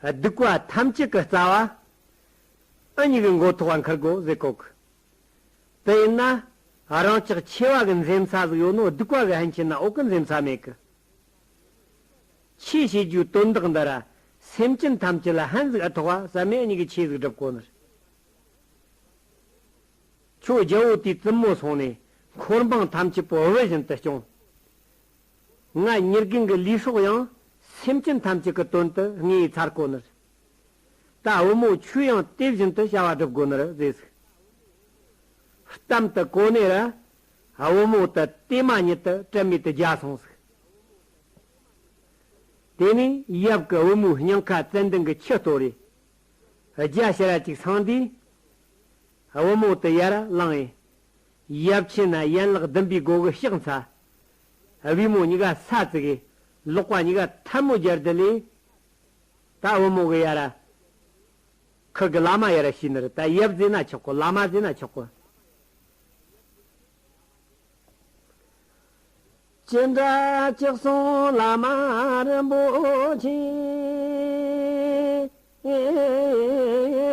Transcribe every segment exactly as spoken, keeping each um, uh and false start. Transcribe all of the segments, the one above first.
སྡིག་པ་ཐམས་ཅད་ཀྱི་རྩ་བ་འུ་གཉིས་ཀྱི་མགོ་ཐོག་བ་འཁུར་དགོས་ཟེར་གོ་གི། དེ་ཡིན་ན་རང་ཅག་ཆེ་བ་གི་འཛེམ་ས་ཟིག་ཡོད་ནོ། སྡིག་པ་གི་ཕན་ཆད་ན་འོག་གི་འཛེམ་ས་མེད་གི། ཆོས་བྱེད་རྒྱུའི་དོན་དག་འདི་ར་སེམས་ཅན་ཐམས་ཅད་ལ་ཕན་ཟིག་ཨེ་ཐོགས་པ་བསམ་མེད་གཉིས་ཀྱི་ཆོས་ཟིག་སྒྲུབ་དགོས་ནི་རེད། ཁྱོད་རྒྱལ་པོ་དེའི་བཙུན་མོ་སོང་ནས་འཁོར་འབངས་ཐམས་ཅད་པོ་བུ་བཞིན་དུ་སྐྱོང་། ང་ཉེར་དགུན་གྱི་ལུས་སྲོག་ཡང་སེམས་ཅན་ཐམས་ཅད་ཀྱི་དོན་དུ་ངས་ཚར་གོ་ནི་རེད། ད་བུ་མོ་ཁྱོད་ཡང་དེ་བཞིན་དུ་བྱ་བ་སྒྲུབ་དགོས་ནི་རེད་ཟེར་ཟིག། གཏམ་དུ་གོ་ནས་ར་བུ་མོ་དེ་དེ་མ་ཉིད་དུ་དྲན་མེད་དུ་རྒྱལ་སོང་ཟིག། དེ་ནས་ཡབ་ཀྱིས་བུ་མོའི་སྙིང་ཁ་ཙན་དན་གྱི་ཆུ་གཏོར་རེ། རྒྱ་ཞེ་ར་ཅིག་སངས་དུས། བུ་མོ་དེ་ཡར་ལངས་ཡིན། ཡབ་ཆེན་ན་ཡན་ལག་བདུན་པའི་སྒོ་གི་ཕྱག་འཚལ། བུ་མོ་གཉིས་ཀ་ས་བཙུགས་ཡིན། ལག་པ་གཉིས་ཀ་ཐལ་མོ་སྦྱར་དུ་ལས། ད་བུ་མོ་གི་ཡར། ཁུར་གི་བླ་མ་ཡར་ཤི་ནི་རེད། ད་ཡབ་ཟེར་ན་ཆོག་གོ། བླ་མ་ཟེར་ན་ཆོག་གོ། ཅི་འདྲ་ཅིག་སོང་བླ་མ་རིན་པོ་ཆེ།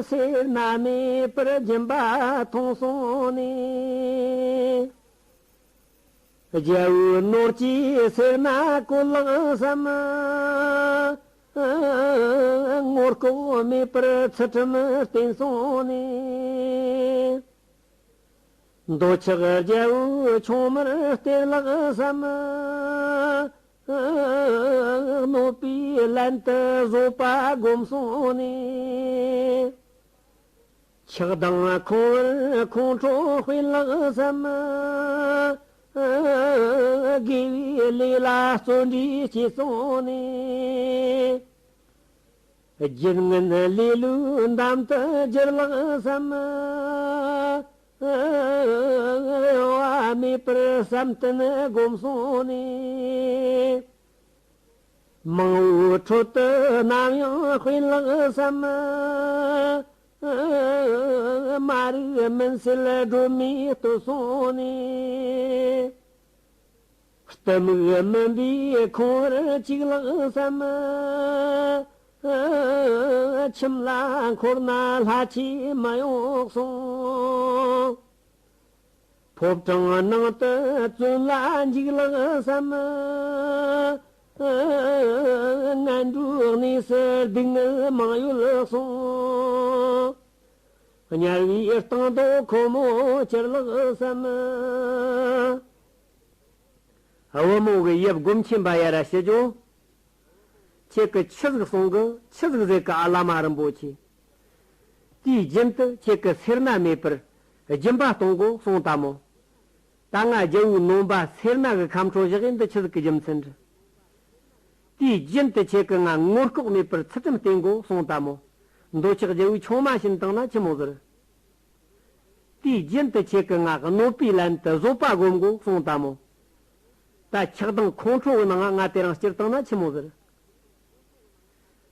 སེར་སྣ་མེད་པར་སྦྱིན་པ་མཐོང་སོང་ནས། རྒྱལ་པོའི་ནོར་གྱིས་སེར་སྣ་བཀོད་ལགས་སམ། ངོ་ལྐོག་མེད་པར་ཚུལ་ཁྲིམས་བསྟེན་སོང་ནས། འདོད་ཆགས་རྒྱལ་པོའི་ཆུང་མར་སྟེར་ལགས་སམ། གནོད་པའི་ལན་དུ་བཟོད་པ་བསྒོམས་སོང་ནས། ཆགས་སྡང་ཁོང་བར་ཁོང་ཁྲོ་སྤེལ་ལགས་སམ། དགེ་བའི་ལས་ལ་བརྩོན་འགྲུས་བྱས་སོང་ནས། རྒྱུ་ངན་ལེ་ལོའི་འདམ་དུ་གྱུར་ལགས་སམ། གཡོ་བ་མེད་པར་བསམ་གཏན་བསྒོམས་སོང་ནས། མང་པོའི་ཁྲོད་དུ་ནམ་ཡང་དཔེ་ལེགས་བསམ། མ་རིག་མུན་སེལ་སྒྲོན་མེ་བསྟོད་སོང་ནས། གཏི་མུག་མུན་པའི་ཁོང་བར་གཅིག་ལེགས་བསམ། ཁྱིམ་ལ་འཁོར་ན་ལྷ་ཆོས་མི་ཡོང་གསུངས། ཕོ་བྲང་ནང་དུ་བཙོན་ལ་འཇུག་ལགས་སམ། ངན་འགྲོའི་གནས་སུ་སྡུག་བསྔལ་མང་ཡོད་གསུངས། དམྱལ་བའི་སྟེང་དུ་ཁོ་མོ་གྱུར་ལགས་སམ། བུ་མོ་གི་ཡབ་སྒོམ་ཆེན་པ་ཡར་ཞུ་རྒྱུ། ཁྱེད་ཀྱིས་ཆི་ཟིག་གསུང་གི། ཆི་ཟིག་ཟེར་གི་ཨ་བླ་མ་རིན་པོ་ཆེ། དུས་རྒྱུན་དུ་ཁྱེད་ཀྱིས་སེར་སྣ་མེད་པར་སྦྱིན་པ་གཏོང་དགོས་གསུངས་ད་མོ། ད་ང་རྒྱལ་པོའི་ནོམ་པ་སེར་སྣ་གི་ཁ་འཕྲོ་བཞག་ཡིན་འདི་ཆི་ཟིག་གི་རྒྱུ་མཚན་རེད། དུས་རྒྱུན་དུ་ཁྱེད་ཀྱིས་ང་ངོ་ལྐོག་མེད་པར་ཚུལ་ཁྲིམས་བསྟེན་དགོས་གསུངས་ད་མོ། འདོད་ཆགས་རྒྱལ་པོའི་ཆུང་མ་བྱིན་བཏང་ན་ཆི་མོ་ཟེར། དུས་རྒྱུན་དུ་ཁྱེད་ཀྱིས་ང་གནོད་པའི་ལན་དུ་བཟོད་པ་སྒོམ་དགོས་གསུངས་ད་མོ། ད་ཆགས་སྡང་ཁོང་ཁྲོ་གི་ནང་ང་དེ་རིང་སྐྱུར་བཏང་ན་ཆི་མོ་ཟེར།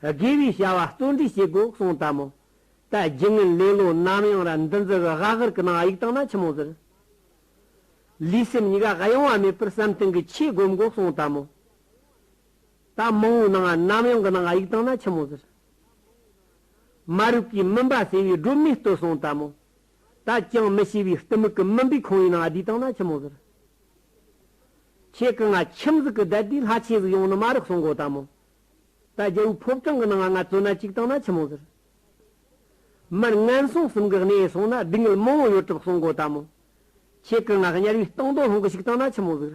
དགེ་བའི་བྱ་བ་བརྩོན་འགྲུས་བྱེད་དགོས་གསུངས་ད་མོ། ད་རྒྱུ་ངན་ལེ་ལོ་ནམ་ཡང་ར་འདི་ཚོ་གི་ཧ་གར་གི་ནང་གཡུག་བཏང་ན་ཆི་མོ་ཟེར། ལུས་སེམས་གཉིས་ཀ་གཡེང་བ་མེད་པར་བསམ་གཏན་གྱི་ཆོས་སྒོམ་དགོས་གསུངས་ད་མོ། ད་མང་པོའི་ནང་ནམ་ཡང་གི་ནང་གཡུག་བཏང་ན་ཆི་མོ་ཟེར། མ་རིག་པའི་མུན་པ་སེལ་བའི་སྒྲོན་མེ་བསྟོད་གསུངས་ད་མོ། ད་ཅང་མི་ཤེས་པའི་གཏི་མུག་གི་མུན་པའི་ཁོང་བའི་ནང་བསྡུས་བཏང་ན་ཆི་མོ་ཟེར། ཁྱེད་ཀྱིས་ང་ཁྱིམ་ཟིག་གི་བསྡད་དུས་ལྷ་ཆོས་ཟིག་ཡོང་ནི་མ་རེད་གསུང་གོ་ད་མོ། ད་རྒྱལ་པོའི་ཕོ་བྲང་གི་ནང་ང་བཙོན་ན་བཅུག་བཏང་ན་ཆི་མོ་ཟེར། མར་ངན་སོང་གསུམ་གི་གནས་སོང་ན་སྡུག་བསྔལ་མང་བོ་ཡོད་གྲབས་གསུང་གོ་ད་མོ། ཁྱེད་ཀྱིས་ང་དམྱལ་བའི་སྟེང་དུ་ལྷུང་གི་བཅུག་བཏང་ན་ཆི་མོ་ཟེར།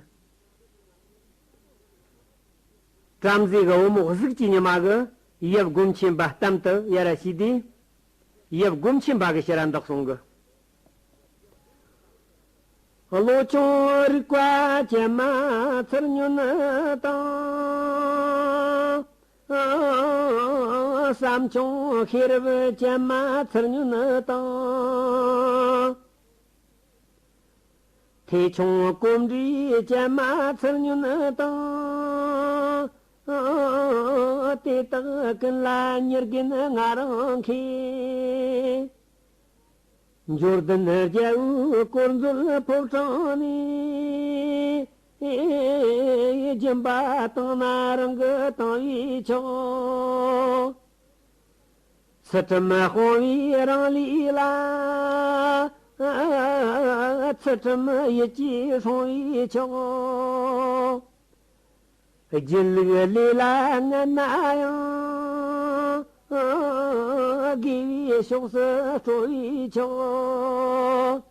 བྲམ་ཟེ་གི་བུ་མོ་གཟུགས་ཀྱི་ཉི་མ་གི་ཡབ་སྒོམ་ཆེན་པ་གཏམ་དུ་ཡར་ཞུས་དུས། ཡབ་སྒོམ་ཆེན་པ་གི་ཕྱིར་འདི་གསུང་གི། བློ་ཆུང་རིག་པ་ཅན་མ་ཚུར་ཉོན་དང་། བསམ་ཆུང་ཤེས་རབ་ཅན་མ་ཚུར་ཉོན་དང་། ཐོས་ཆུང་གོམས་འདྲིས་ཅན་མ་ཚུར་ཉོན་དང་། དེ་དག་ཀུན་ལ་ཉེར་དགུན་ང་རང་མཁས། འབྱོར་ལྡན་རྒྱལ་པོའི་དཀོར་མཛོད་ཕོ་བྲང་ནས། སྦྱིན་པ་བཏང་ན་རང་གིས་བཏང་བས་ཆོག། ཚུལ་ཁྲིམས་སྤོང་བའི་རང་ལུས་ལ། ཚུལ་ཁྲིམས་ཡིད་ཀྱིས་སྲུང་བའི་མཆོག། སྒྱིད་ལུག་ལས་ལ་ངན་ན་ཡང་། དགེ་བའི་ཕྱོགས་སུ་སྤྲོ་བའི་མཆོག།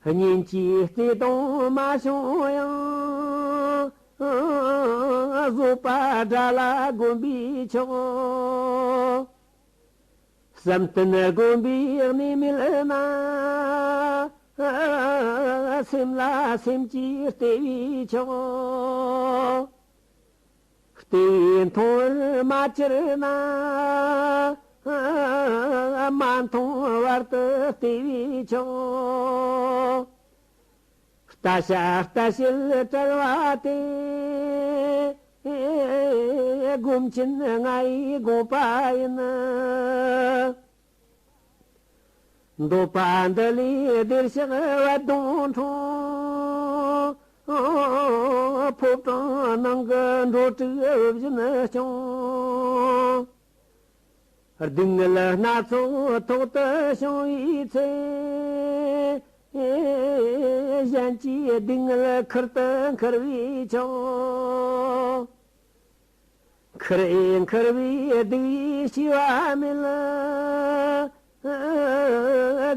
གཉེན་གྱི་བརྩེ་དུང་མ་བྱུང་ཡང་། བཟོད་པ་དགྲ་ལ་བསྒོམ་པའི་མཆོག། བསམ་གཏན་བསྒོམ་པའི་གནས་མེད་ན། སེམས་ལ་སེམས་ཀྱིས་བརྟེན་པའི་མཆོག། བལྟས་པས་མཐོང་བར་མ་གྱུར་ན། མ་མཐོང་བར་དུ་བལྟས་པའི་མཆོག། ལྟ་བྱ་ལྟ་བྱེད་བྲལ་བ་སྟེ། སྒོམ་ཆེན་ང་ཡི་དགོངས་པ་ཡིན། འདོད་པ་འདི་ལས་བདེར་གཤེགས་པ་དང་འཁྲུངས། ཕོ་བྲང་ནང་གི་འགྲོ་དྲུག་འུབ་བཞིན་སྐྱོང་། སྡུག་བསྔལ་སྣ་ཚོགས་ཐོག་ཏུ་བྱུང་བའི་ཚེ། གཞན་གྱི་སྡུག་བསྔལ་ཁུར་དུ་འཁུར་བའི་མཆོག། ཁུར་ཨེ་འཁུར་བའི་སྡུག་ཡིས་ཤེས་པ་མེད།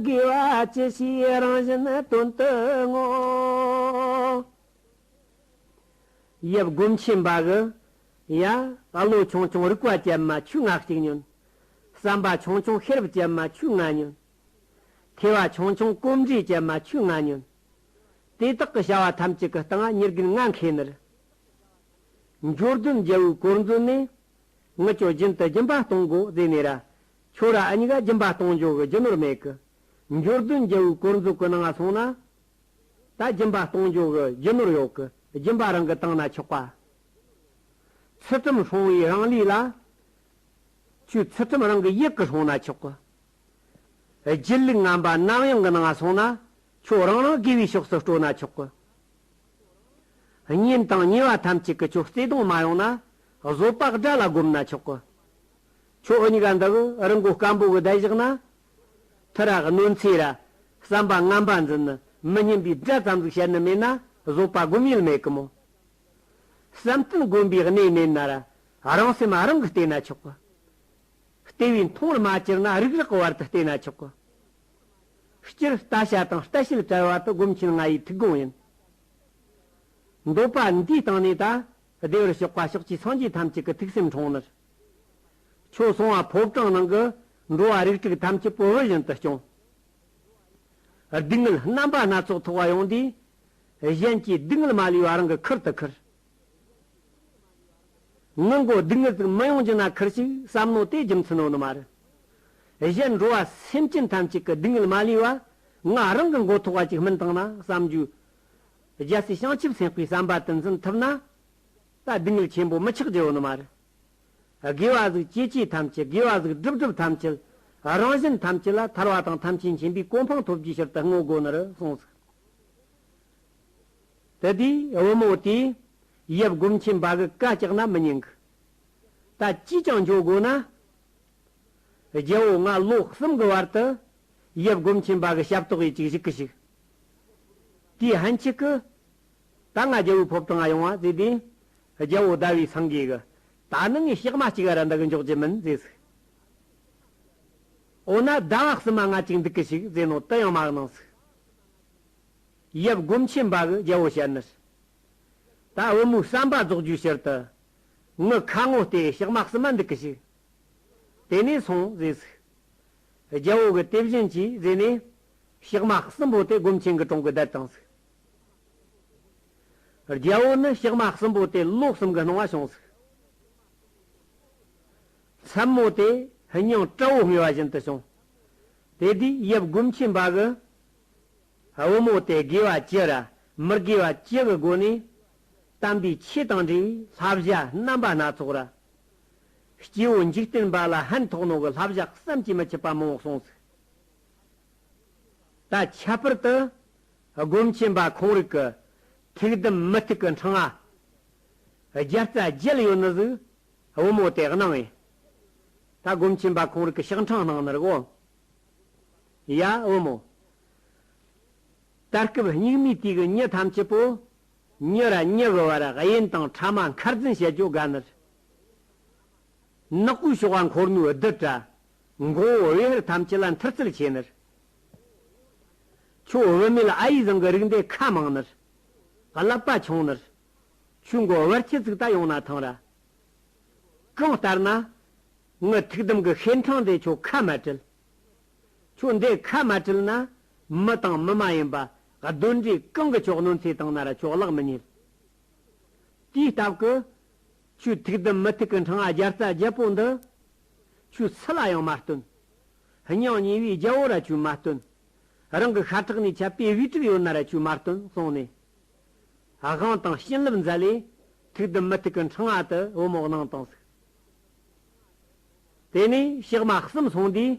དགེ་བ་ཅི་བྱས་རང་བཞིན་དོན་དུ་བསྔོ། ཡབ་སྒོམ་ཆེན་པ་གི། ཡ། བློ་ཆུང་ཆུང་རིག་པ་ཅན་མ་ཆོས་ང་གཅིག་ཉོན། བསམ་པ་ཆུང་ཆུང་ཤེས་རབ་ཅན་མ་ཆོས་ང་ཉོན། ཐོས་པ་ཆུང་ཆུང་གོམས་འདྲིས་ཅན་མ་ཆོས་ང་ཉོན། དེ་དག་གི་བྱ་བ་ཐམས་ཅད་ཀྱི་སྟེང་ང་ཉེར་དགུ་ང་མཁས་ནི་རེད། འབྱོར་ལྡན་རྒྱལ་པོའི་གོ་མཛོད་ནས། ངེད་ཚོ་རྒྱུན་དུ་སྦྱིན་པ་གཏོང་དགོས་ཟེར་ནས་ར། ཁྱོད་ར་ཨ་གཉིས་ཀ་སྦྱིན་པ་གཏོང་རྒྱུ་གི་རྒྱུ་ནོར་མེད་གི། འབྱོར་ལྡན་རྒྱལ་པོའི་གོ་མཛོད་ཀྱི་ནང་ང་སོང་ན། ད་སྦྱིན་པ་གཏོང་རྒྱུ་གི་རྒྱུ་ནོར་ཡོད་གི། སྦྱིན་པ་རང་གིས་བཏང་ན་ཆོག་པ། ཚུལ་ཁྲིམས་སྲུང་བའི་རང་ལུས་ལ། ཁྱོད་ཚུལ་ཁྲིམས་རང་གི་ཡིད་ཀྱིས་སྲུང་ན་ཆོག་གི། སྒྱིད་ལུག་ངན་པ་ནམ་ཡང་གི་ནང་སོང་ན། ཁྱོད་རང་རང་དགེ་བའི་ཕྱོགས་སུ་སྤྲོ་ན་ཆོག་གི། གཉེན་དང་ཉེ་བ་ཐམས་ཅད་ཀྱིས་ཁྱོད་བརྩེ་དུང་མ་ཡོང་ན། བཟོད་པ་དགྲ་ལ་བསྒོམ་ན་ཆོག་གི། ཁྱོད་འུ་གཉིས་ཀ་འདི་གི་རི་མགོ་སྐམ་པོ་གི་བསྡད་བཞག་ན། ཐུ་ར་གནོད་འཚེ་ར། བསམ་པ་ངན་པ་འཛིན་ནི། མི་སྙན་པའི་སྒྲ་ཙམ་ཟིག་བཤད་ནི་མེད་ན། བཟོད་པ་སྒོམ་ཡུལ་མེད་གི་མོ། བསམ་གཏན་སྒོམ་པའི་གནས་མེད་ན་ར། རང་སེམས་རང་གིས་བལྟས་ན་ཆོག་གི། བལྟས་པས་མཐོང་བར་མ་གྱུར་ན། རིག་རག་གི་བར་དུ་བལྟས་ན་ཆོག་གི། སྤྱིར་ལྟ་བྱ་དང་ལྟ་བྱེད་བྲལ་བ་དེ་སྒོམ་ཆེན་ང་ཡི་ཐུགས་དགོངས་ཡིན། འདོད་པ་འདིའི་སྟེང་ནས་ད། བདེ་བར་གཤེགས་པ་ཕྱོགས་བཅུའི་སངས་རྒྱས་ཐམས་ཅད་ཀྱི་ཐུགས་སེམས་འཁྲུངས་ནི། ཁྱོད་སོང་བ་ཕོ་བྲང་ནང་གི་འགྲོ་བ་རིགས་དྲུག་ཐམས་ཅད་པོ་འུར་བཞིན་དུ་སྐྱོང་། སྡུག་བསྔལ་རྣམ་པ་སྣ་ཚོགས་ཐོག་ག་ཡོང་དུས། གཞན་གྱི་སྡུག་བསྔལ་མ་ལུས་པ་རང་གིས་ཁུར་དུ་ཁུར། ངའི་མགོ་སྡུག་བསྔལ་ཟིག་མི་ཡོང་རྒྱུ་ན་ཁུར་ཞིག་བསམ་ནོ་དེ་རྒྱུ་མཚན་ཡོད་ནི་མ་རེད། གཞན་འགྲོ་བ་སེམས་ཅན་ཐམས་ཅད་ཀྱི་སྡུག་བསྔལ་མ་ལུས་པ། ང་རང་གི་མགོ་ཐོག་ག་ཅིག་སྨིན་བཏང་ན་བསམ་རྒྱུ། རྒྱལ་སྲས་བྱང་ཆུབ་སེམས་དཔའི་བསམ་པ་དེ་འཛིན་ཐུབ་ན། ད་སྡུག་བསྔལ་ཆེན་པོ་མི་ཆགས་རྒྱུ་ཡོད་ནི་མ་རེད། དགེ་བ་ཟིག་བྱེད་བྱེད་ཐམས་ཅད། དགེ་བ་ཟིག་སྒྲུབ་སྒྲུབ་ཐམས་ཅད། རང་གཞན་ཐམས་ཅད་ལ་ཐར་བ་དང་ཐམས་ཅད་མཁྱེན་པའི་གོ་འཕང་ཐོབ་རྒྱུའི་ཕྱིར་དུ་བསྔོ་དགོས་ནི་རེད་གསུངས་ཟིག། དེ་དུས་བུ་མོ་དེས་ཡབ་སྒོམ་ཆེན་པ་གི་བཀའ་བཅག་ན་མི་ཉན་གི། ད་ཅིས་ཀྱང་འགྱོ་དགོས་ན། རྒྱལ་བོ་ང་ལོ་གསུམ་གི་བར་དུ་ཡབ་སྒོམ་ཆེན་པ་གི་ཞབས་ཏོག་ཡེ་ཅིག་བཞུགས་གི་ཞིག། དེའི་ཕན་ཆད་གི། ད་ང་རྒྱལ་བོའི་ཕོ་བྲང་ང་ཡོང་བ་ཟེར་དུས། རྒྱལ་བོ་ཟླ་བའི་སེང་གེ་གི། ད་ནི་ངས་ཞག་མ་གཅིག་ར་འདི་གི་འཇོག་རྒྱུ་མིན་ཟེར་ཟིག། འོ་ན་ཟླ་བ་གསུམ་མ་ང་གཅིག་འདུག་གི་ཞིག་ཟེར་ནོ་དེ་ཡང་མ་གནང་ཟིག། ཡབ་སྒོམ་ཆེན་པ་གི་རྒྱལ་བོ་བཤད་ནི། ད་བུ་མོའི་བསམ་པ་རྫོགས་རྒྱུའི་ཕྱིར་དུ། ངའི་ཁ་ངོ་དེ་ཞག་མ་གསུམ་མ་འདུག་གི་ཞིག། དེ་ནས་སོང་ཟེར་ཟིག། རྒྱལ་བོ་གི་དེ་བཞིན་གྱིས་ཟེར་ནས། ཞག་མ་གསུམ་པོ་དེ་སྒོམ་ཆེན་གི་དྲུང་གི་བསྡད་བཏང་ཟིག། རྒྱལ་བོ་ནི་ཞག་མ་གསུམ་པོ་དེ་ལོ་གསུམ་གི་སྣང་བ་བྱུང་ཟིག། མཚན་མོ་དེ་སྙིང་སྤྲ་བོ་ངེས་པ་བཞིན་དུ་བྱུང་། དེ་དུས་ཡབ་སྒོམ་ཆེན་པ་གི། བུ་མོ་དེ་དགེ་བ་ཅི་ར་མི་དགེ་བ་ཅི་གི་སྒོ་ནས། དམ་པའི་ཆོས་དང་འབྲེལ་བའི་བསླབ་བྱ་རྣམ་པ་སྣ་ཚོགས་ར། སྐྱེ་བོ་འཇིག་རྟེན་པ་ལ་ཕན་ཐོགས་ནོ་གི་བསླབ་བྱ་བསམ་གྱིས་མི་ཁྱབ་པ་མང་བོ་གསུངས་ཟིག། ད་ཁྱད་པར་དུ་སྒོམ་ཆེན་པ་ཁོང་རིགས་ཀྱི་ཐུགས་དམ་མི་ཐུག་གི་འཕྲང་ང་བརྒྱ་རྩ་བརྒྱད་ཡོད་ནི་ཟིག། བུ་མོ་དེ་གནང་ངེ། ད་སྒོམ་ཆེན་པ་ཁོང་རིག་གི་ཕྱག་འཕྲེང་གནང་ནི་རེད་གོ། ཡ་བུ་མོ། ད་སྐབས་སྙིགས་མའི་དུས་ཀྱི་མྱི་ཐམས་ཅད་པོ། མྱི་ར་མྱི་གི་བར་དབྱེན་དང་ཕྲ་མ་ཁར་འཛིན་བྱེད་རྒྱུ་དགའ་ནི་རེད། ནག་པོའི་ཕྱོགས་པ་འཁོར་ནུས་བདུད་དྲ། མགོ་བོ་བེ་ཧར་ཐམས་ཅད་ལ་མཐུ་རྩལ་ཆེ་ནི་རེད། ཁྱོད་བུད་མེད་ཨ་ཡེ་ཟིང་གི་རིགས་འདི་ཁ་མང་ནི་རེད། ཀླད་པ་ཆུང་ནི་རེད། ཁྱོད་མགོ་བར་ཆད་ཅིག་ད་ཡོང་ན་ཐང་ར། གང་ལྟར་ན། ངའི་ཐུགས་དམ་གྱི་ཤེལ་འཕྲེང་དེ་ཁྱོད་ཁ་མ་བྲལ། ཁྱོད་འདི་ཁ་མ་བྲལ་ན། མི་དང་མི་མ་ཡིན་པ། གདོན་འདྲེ་གང་གིས་ཁྱོད་གནོད་འཚེ་བཏང་ན་ར་ཁྱོད་གླགས་མི་རྙེད། དེའི་སྟབས་ཀྱིས། ཁྱོད་ཐུགས་དམ་མི་ཐུག་གི་འཕྲེང་བ་བརྒྱ་རྩ་བརྒྱད་པོ་འདི། ཁྱོད་སུ་ལ་ཡང་མ་སྟོན། སྙིང་ཉེ་བའི་རྒྱལ་པོ་ར་ཁྱོད་མ་སྟོན། རང་གི་ཤ་ཁྲག་ནས་ཁྱབ་པའི་བུ་ཕྲུག་ཡོད་ན་ར་ཁྱོད་མ་སྟོན་གསུངས་ནས། དབང་དང་བྱིན་རླབས་མཛད་ལས། ཐུགས་དམ་མི་ཐུག་གི་འཕྲེང་བ་དེ་བུ་མོ་གནང་བཏང་ཟིག། དེ་ནས་ཞག་མ་གསུམ་སོང་དུས།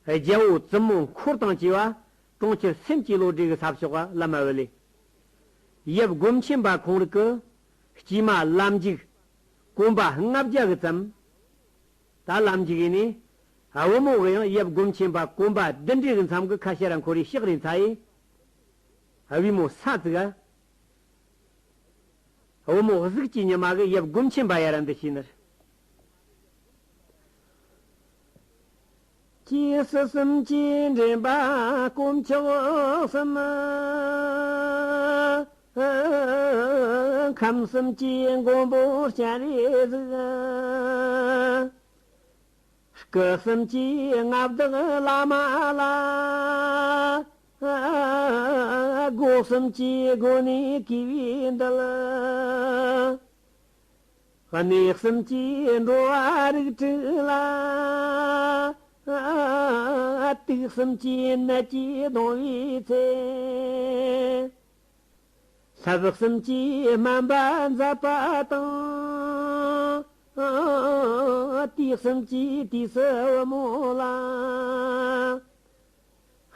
རྒྱལ་པོ་བཙུན་མོ་འཁོར་དང་བཅས་པ་གྲོང་ཁྱེར་སེམས་ཀྱི་བློ་གྲོས་ཀྱི་ས་ཕྱོགས་ལ་མ་བུད་ལས། ཡབ་སྒོམ་ཆེན་པ་ཁོང་རིག་གི་སྐྱེས་མ་ལམ་འཇུག་གོམ་པ་ལྔ་བརྒྱ་གི་ཙམ། ད་ལམ་འཇུག་ཡིན་ནི། བུ་མོ་གི་ཡང་ཡབ་སྒོམ་ཆེན་པ་གོམ་པ་བདུན་འདྲེ་གི་མཚམས་ཀྱི་ཁ་ཤས་ར་འཁོར་བའི་ཕྱག་རིང་ཚ་ཡིས། བུ་མོ་ས་ཙིག་ག་བུ་མོ་གཟུགས་ཀྱི་ཉི་མ་གི་ཡབ་སྒོམ་ཆེན་པ་ཡ་ར་འདི་ཤེས་ནི་རེད། སྐྱེས་སུ་གསུམ་གྱིས་འདྲེན་པ་དཀོན་མཆོག་གསུམ། ཁམས་གསུམ་གྱི་མགོན་པོ་སྤྱན་རས་གཟིགས། སྐུ་གསུམ་གྱི་མངའ་བདག་བླ་མ་ལ། སྒོ་གསུམ་གྱི་སྒོ་ནས་གུས་པས་འདུད། གནས་གསུམ་གྱི་འགྲོ་བ་རིགས་དྲུག་ལ། དུག་གསུམ་གྱི་ནད་ཀྱིས་གདུང་བའི་ཚེ། ལྷ་བུ་གསུམ་གྱིས་སྨན་པ་མཛད་པ་དང་། དུས་གསུམ་གྱི་དུས་སུ་བུ་མོ་ལ།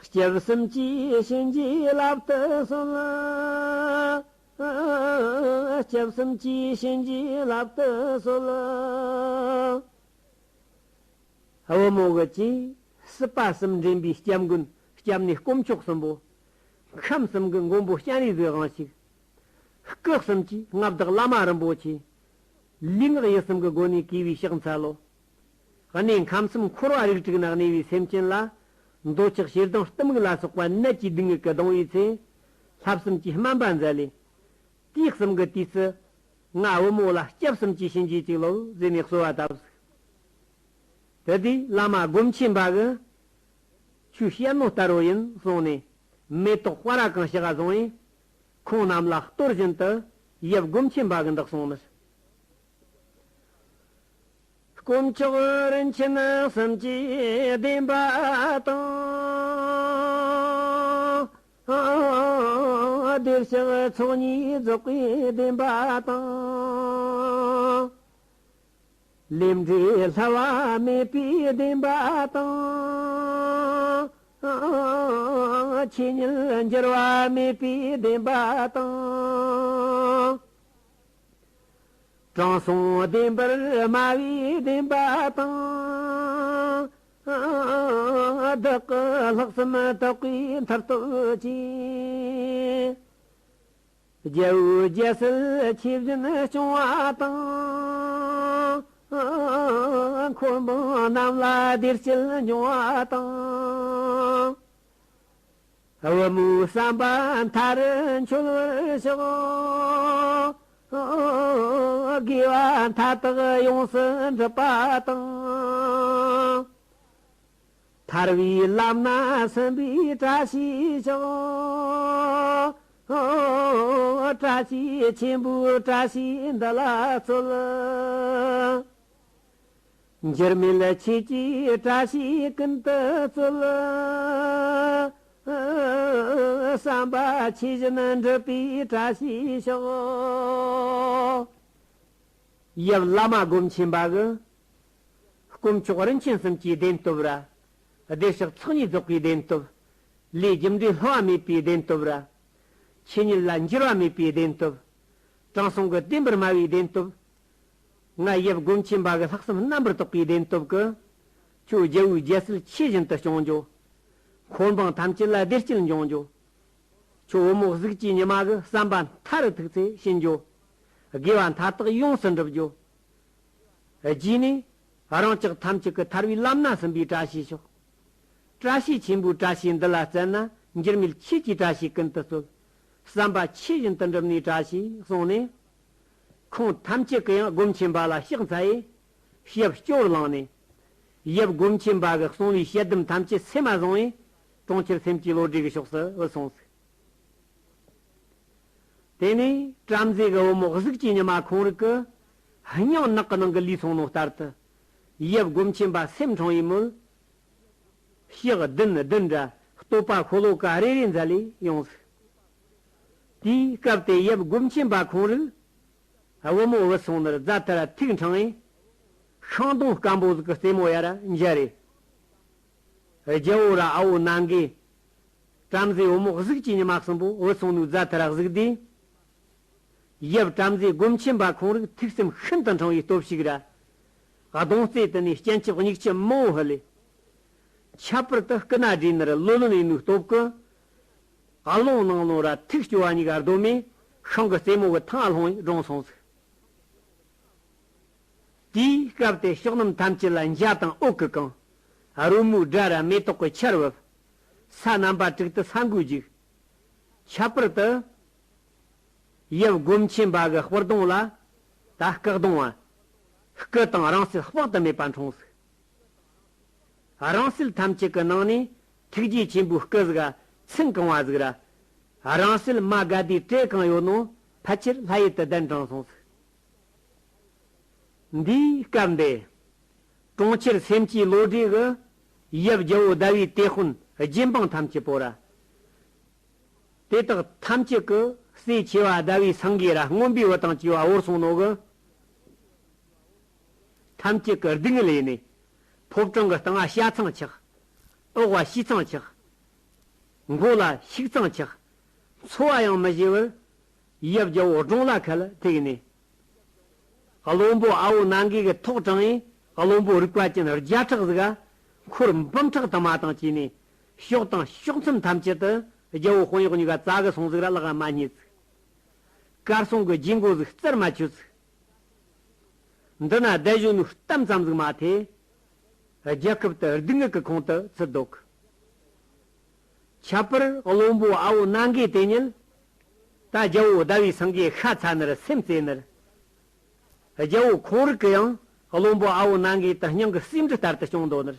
སྐྱབས་གསུམ་གྱིས་གཤིན་རྗེའི་རླབས་དུ་གསོལ། སྐྱབས་གསུམ་གྱིས་གཤིན་རྗེའི་རླབས་དུ་གསོལ། བུ་མོ་གི་ཅི། སྲིད་པ་གསུམ་འདྲེན་པའི་སྐྱབས་མགོན། སྐྱབས་གནས་དཀོན་མཆོག་གསུམ་པོ། ཁམས་གསུམ་གྱི་མགོན་པོ་སྤྱན་རས་གཟིགས་དབང་ཕྱུག། སྐུ་གསུམ་གྱི་མངའ་བདག་བླ་མ་རིན་པོ་ཆེ། ལུས་ངག་ཡིད་གསུམ་གྱི་སྒོ་ནས་གུས་པའི་ཕྱག་འཚལ་ལོ། གནས་ཁམས་གསུམ་འཁོར་བ་རིགས་དྲུག་ན་གནས་པའི་སེམས་ཅན་ལ། འདོད་ཆགས་ཞེ་སྡང་གཏི་མུག་ལ་སོགས་པ་ནད་ཀྱི་སྡུག་བསྔལ་གྱིས་གདུང་བའི་ཚེ། ལྷ་གསུམ་གྱིས་སྨན་པ་མཛད་ལས། དུས་གསུམ་གྱི་དུས་སུ། ང་བུ་མོ་ལ་སྐྱབས་གསུམ་གྱིས་གཤིན་རྗེ་གཅིག་ལོ་ཟེར་ནས་གསོལ་བ་བཏབ་ཟིག། དེ་དུས་བླ་མ་སྒོམ་ཆེན་པ་གིས། ཁྱོད་ཞལ་ནོ་ལྟ་རོ་ཡིན་གསུངས་ནས། མེ་ཏོག་སྤར་ར་གང་ཞག་བཟུང་བས། ཁོང་རྣམས་ལ་གཏོར་བཞིན་དུ། ཡབ་སྒོམ་ཆེན་པ་གིས་འདི་གསུངས་ནི། དཀོན་མཆོག་རིན་ཆེན་གསུམ་གྱི་བདེན་པ་དང་། བདེ་གཤེགས་ཚོགས་གཉིས་རྫོགས་པའི་བདེན་པ་དང་། ལས་འབྲས་བསླུ་བ་མེད་པའི་བདེན་པ་དང་། ཆོས་ཉིད་འགྱུར་བ་མེད་པའི་བདེན་པ་དང་། དྲང་སྲོང་བདེན་པར་སྨྲ་བའི་བདེན་པ་དང་། བདག་གི་ལྷག་བསམ་དག་པའི་མཐར་ཐུག་ཅིང་། རྒྱལ་བུ་རྒྱལ་སྲིད་ཆོས་བཞིན་སྐྱོང་བ་དང་། འཁོར་འབངས་རྣམས་ལ་བདེ་སྐྱིད་འབྱུང་བ་དང་། བུ་མོའི་བསམ་པ་མཐའ་རུ་འཆོལ་བར་ཤོག། དགེ་བ་མཐའ་དག་ཡོངས་སུ་འགྲུབ་པ་དང་། ཐར་བའི་ལམ་སྣ་ཟིན་པའི་བཀྲ་ཤིས་ཤོག། བཀྲ་ཤིས་ཆེན་པོའི་བཀྲ་ཤིས་འདི་ལ་སྩོལ། འགྱུར་མེད་ཆོས་ཀྱི་བཀྲ་ཤིས་ཀུན་ཏུ་སྩོལ། བསམ་པ་ཇི་བཞིན་འགྲུབ་པའི་བཀྲ་ཤིས་ཤོག། ཡབ་བླ་མ་སྒོམ་ཆེན་པ་གིས། དཀོན་མཆོག་རིན་ཆེན་གསུམ་གྱི་བདེན་སྟོབས་ར། བདེ་གཤེགས་ཚོགས་གཉིས་རྫོགས་པའི་བདེན་སྟོབས། ལས་རྒྱུ་འབྲས་བསླུ་བ་མེད་པའི་བདེན་སྟོབས་ར། ཆོས་ཉིད་ལ་འགྱུར་བ་མེད་པའི་བདེན་སྟོབས། དྲང་སྲོང་གི་བདེན་པར་སྨྲ་བའི་བདེན་སྟོབས། ང་ཡབ་སྒོམ་ཆེན་པ་གི་ལྷག་བསམ་རྣམ་པར་དག་པའི་བདེན་སྟོབས་ཀྱིས། ཁྱོད་རྒྱལ་བོའི་རྒྱལ་སྲིད་ཆེས་བཞིན་དུ་སྐྱོང་རྒྱུ། འཁོར་འབངས་ཐམས་ཅད་ལ་བདེ་སྐྱིད་འབྱུང་རྒྱུ། ཁྱོད་བུ་མོ་གཟུགས་ཀྱི་ཉི་མ་གི་བསམ་པ་མཐའ་རུ་ཐུག་ཚེ་ཤི་འགྱོ། དགེ་བ་མཐའ་དག་ཡོངས་སུ་འགྲུབ་རྒྱུ། རྗེས་ནས་རང་ཅག་ཐམས་ཅད་ཀྱི་ཐར་བའི་ལམ་སྣ་ཟིན་པའི་བཀྲ་ཤིས་ཤོག། བཀྲ་ཤིས་ཆེན་པོའི་བཀྲ་ཤིས་འདི་ལ་བརྩོན་ན་འགྱུར་མེད་ཆོས་ཀྱི་བཀྲ་ཤིས་ཀུན་ཏུ་སྩོལ། བསམ་པ་ཆེས་བཞིན་དུ་འགྲུབ་ནས་བཀྲ་ཤིས་གསུངས་ནས། ཁོང་ཐམས་ཅད་ཀྱིས་ཡང་སྒོམ་ཆེན་པ་ལ་ཕྱག་འཚལ་ཡས། ཞབས་སྐྱོར་བླངས་ནས། ཡབ་སྒོམ་ཆེན་པ་གིས་གསུངས་པའི་དཔྱད་སྡོམ་ཐམས་ཅད་སེམས་མ་བཟུང་བས། གྲོང་ཁྱེར་སེམས་བསྐྱེད་བློ་གྲོས་ཀྱི་ཕྱོགས་སུ་བུད་སོང་ཟིག། དེ་ནས་བྲམ་ཟེ་གི་བུ་མོ་གཟུགས་ཀྱི་ཉི་མ་ཁོང་རིག་གི་སྙིང་ནག་གི་ནང་གི་ལུས་སོང་ནོ་ལྟར་དུ། ཡབ་སྒོམ་ཆེན་པ་སེམས་འཕྲོང་བའི་མོད། ཕྱག་བདུན་བདུན་འདྲ་བསྟོད་པ་ཤོ་ལོ་ཀ་རེ་རེ་མཛད་ལས་ཡོང་ཟིག། དེའི་སྐབས་དེ་ཡབ་སྒོམ་ཆེན་པ་ཁོང་རིག། བུ་མོ་བུད་སོང་ནར་རྫ་མཐར་ཐིག་འཕྲེང་བས། ཤིང་སྡོང་སྐམ་པོ་ཟིག་གི་རྩེ་མོ་ཡར་འཇའ་རེ། རྒྱལ་བོ་ར་ཨ་བོ་ནང་གི། བྲམ་ཟེ་བུ་མོ་གཟུགས་ཀྱི་ཉི་མ་གསུམ་པོ་བུད་སོང་ནུའི་རྫ་མཐར་གཟིགས་དུས། ཡབ་བྲམ་ཟེ་སྒོམ་ཆེན་པ་ཁོང་རིག་ཐུགས་སེམས་ཤིན་ཏུ་འཕྲང་བའི་སྟོབས་ཤིག་ར། གདོང་རྩེ་དུ་ནས་སྤྱན་ཆབ་མྱིག་ཆུ་མང་བོ་ལས། ཁྱད་པར་དུ་སྐུ་ན་བགྲེས་ནར་ལོ་ལོན་ཡིན་ནུའི་སྟོབས་ཀྱིས། ཨ་ལོང་ནང་ལོང་ར་ཐིག་སྐྱོ་བ་གཉིས་ཀ་བསྡོམས་ནས་ཤིང་གི་རྩེ་མོ་གི་ཐང་ལྷུང་བས་གྲོངས་སོང་ཟིག། དེའི་སྐབས་དེ་ཕྱོགས་རྣམས་ཐམས་ཅད་ལ་འཇའ་དང་འོད་ཀྱིས་གང་། རོལ་མོའི་སྒྲ་ར་མེ་ཏོག་གི་ཆར་བབས། ས་རྣམ་པ་དྲུག་ཏུ་ས་འགུལ་རྒྱུག། ཁྱད་པར་དུ། ཡབ་སྒོམ་ཆེན་པ་གི་སྤུ་ལྡོང་ལ་ད་སྐུ་གདུང་བ། སྐུ་དང་རིང་བསྲེལ་དཔག་ཏུ་མེད་པ་འཁྲུངས་ཟིག། རིང་བསྲེལ་ཐམས་ཅད་ཀྱི་ནང་ནས་ཐུགས་རྗེ་ཆེན་པོའི་སྐུ་ཟིག་ག་ཚུན་གང་བ་ཟིག་ར། རིང་བསྲེལ་མ་དགའ་དུས་བྲེ་གང་ཡོད་ནོ་ཕལ་ཆེར་ལྷ་ཡུལ་དུ་གདན་དྲངས་སོང་ཟིག། འདིའི་སྐབས་འདི། གྲོང་ཁྱེར་སེམས་བསྐྱེད་བློ་གྲོས་ཀྱིས་ཡབ་རྒྱལ་བོ་ཟླ་བའི་དེད་དཔོན་རྗེ་འབངས་ཐམས་ཅད་པོ་ར། དེ་དག་ཐམས་ཅད་ཀྱིས་སྲས་ཆེ་བ་ཟླ་བའི་སེང་གེ་ར་རྔོན་པའི་བུ་དང་བཅས་པ་བོར་སོང་ནོ་གི། ཐམས་ཅད་ཀྱིས་སྡུག་བསྔལ་ཡིན་ནས། ཕོ་བྲང་གི་སྟེང་ང་ཤ་ཚང་ཆགས། འོག་བ་ཤི་ཚང་ཆགས། མགོ་ལ་ཤུག་ཚང་ཆགས། འཚོ་བ་ཡང་མི་བྱེད་པར། ཡབ་རྒྱལ་བོ་སྒྲུང་ལ་ཁད་ཐུག་ནས། བློན་པོ་ཨ་བོ་ནང་གི་གི་ཐོག་དྲངས་ཡིན། བློན་པོ་རིག་པ་ཅན་བརྒྱ་ཕྲག་ཟིག་ག་འཁོར་འབུམ་ཕྲག་དུ་མ་དང་བཅས་ནས། ཕྱོགས་དང་ཕྱོགས་མཚམས་ཐམས་ཅད་དུ་རྒྱལ་བོ་དཔོན་གཡོག་གཉིས་ཀ་བཙལ་གི་སོང་ཟིག་ར་ལག་མ་རྙེད་ཟིག། གར་སོང་གི་རྗེས་འགོ་ཟིག་བཙལ་མ་ཆོད་ཟིག། འདི་ན་བསྡད་བཞིན་ནུ་གཏམ་ཙམ་ཟིག་མ་ཐེ། རྒྱལ་ཁབ་ཏུ་སྡུག་བསྔལ་གྱི་ཁོང་དུ་ཚུད་འདུག། ཁྱད་པར་བློན་པོ་ཨ་བོ་ནང་གི་དེ་ཉིད། ད་རྒྱལ་བོ་ཟླ་བའི་སེང་གེ་ཤ་ཚ་ནར་སེམས་གཙེ་ནར། རྒྱལ་བོ་ཁོང་རིག་གི་ཡང་བློན་པོ་ཨ་བོ་ནང་གི་དུ་སྙིང་གི་སྲིན་འབྲུ་ལྟར་དུ་སྐྱོང་འདོད་ནར།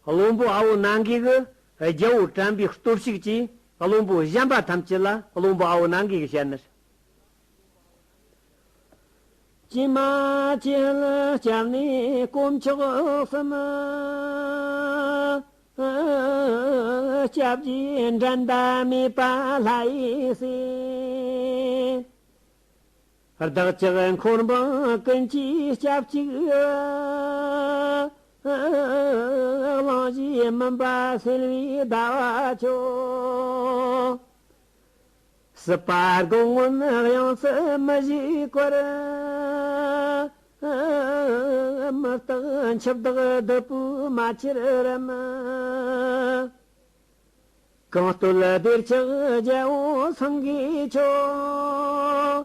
བློན་པོ་ཨ་བོ་ནང་གི་གི་རྒྱལ་བོ་དྲན་པའི་སྟོབས་ཤུགས་ཀྱིས་བློན་པོ་གཞན་པ་ཐམས་ཅད་ལ་བློན་པོ་ཨ་བོ་ནང་གི་གི་བཤད་ནར། ཅི་མ་ཅི་ལ་སྐྱབས་ནི་དཀོན་མཆོག་གསུམ། སྐྱབས་རྗེས་འགྲན་ཟླ་མེད་པ་ལྷ་ཡི་སྲས། བདག་ཅག་འཁོར་འབངས་ཀུན་གྱི་སྐྱབས་གཅིག། གླེང་གཞི་མུན་པ་སེལ་བའི་ཟླ་བ་མཆོག། སྲིད་པ་སྒོ་ངོམས་དབྱིངས་སུ་མི་བཞུགས་སྐོར། མི་རྟག་འཆི་བདག་བདུད་པོའི་མ་ཁྱེར་རམ། གང་བསྟོད་བདེ་ཆགས་རྒྱལ་བོ་སེང་གེ་མཆོག།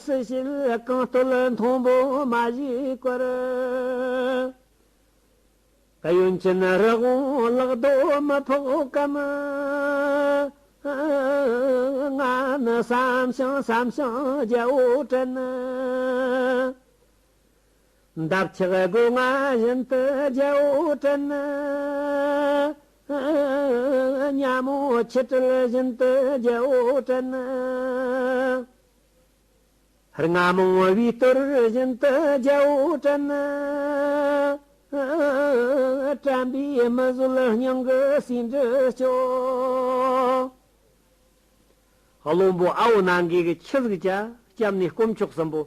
སྲིད་ཞིའི་གང་བསྟོད་མཐོན་པོ་མ་བཞུགས་སྐོར། གཡོན་ཅན་རི་བོང་ལག་རྡོ་མི་ཕོག་གམ། ང་ནི་བསམ་ཞིང་བསམ་ཞིང་རྒྱལ་བོ་དྲན། འདབ་ཆགས་སྒོ་ང་བཞིན་དུ་རྒྱལ་བོ་དྲན། ཉ་མོ་ཆུ་དྲིལ་བཞིན་དུ་རྒྱལ་བོ་དྲན། རྔ་མོང་བི་གཏོར་བཞིན་དུ་རྒྱལ་བོ་དྲན། དྲན་པས་མི་བཟོད་སྙིང་གི་ཟེའུ་འབྲུ་སྐྱོ། བློན་པོ་ཨ་བོ་ནང་གི་གི་ཆི་ཟིག་བྱ། སྐྱབས་ནི་དཀོན་མཆོག་གསུམ་པོ།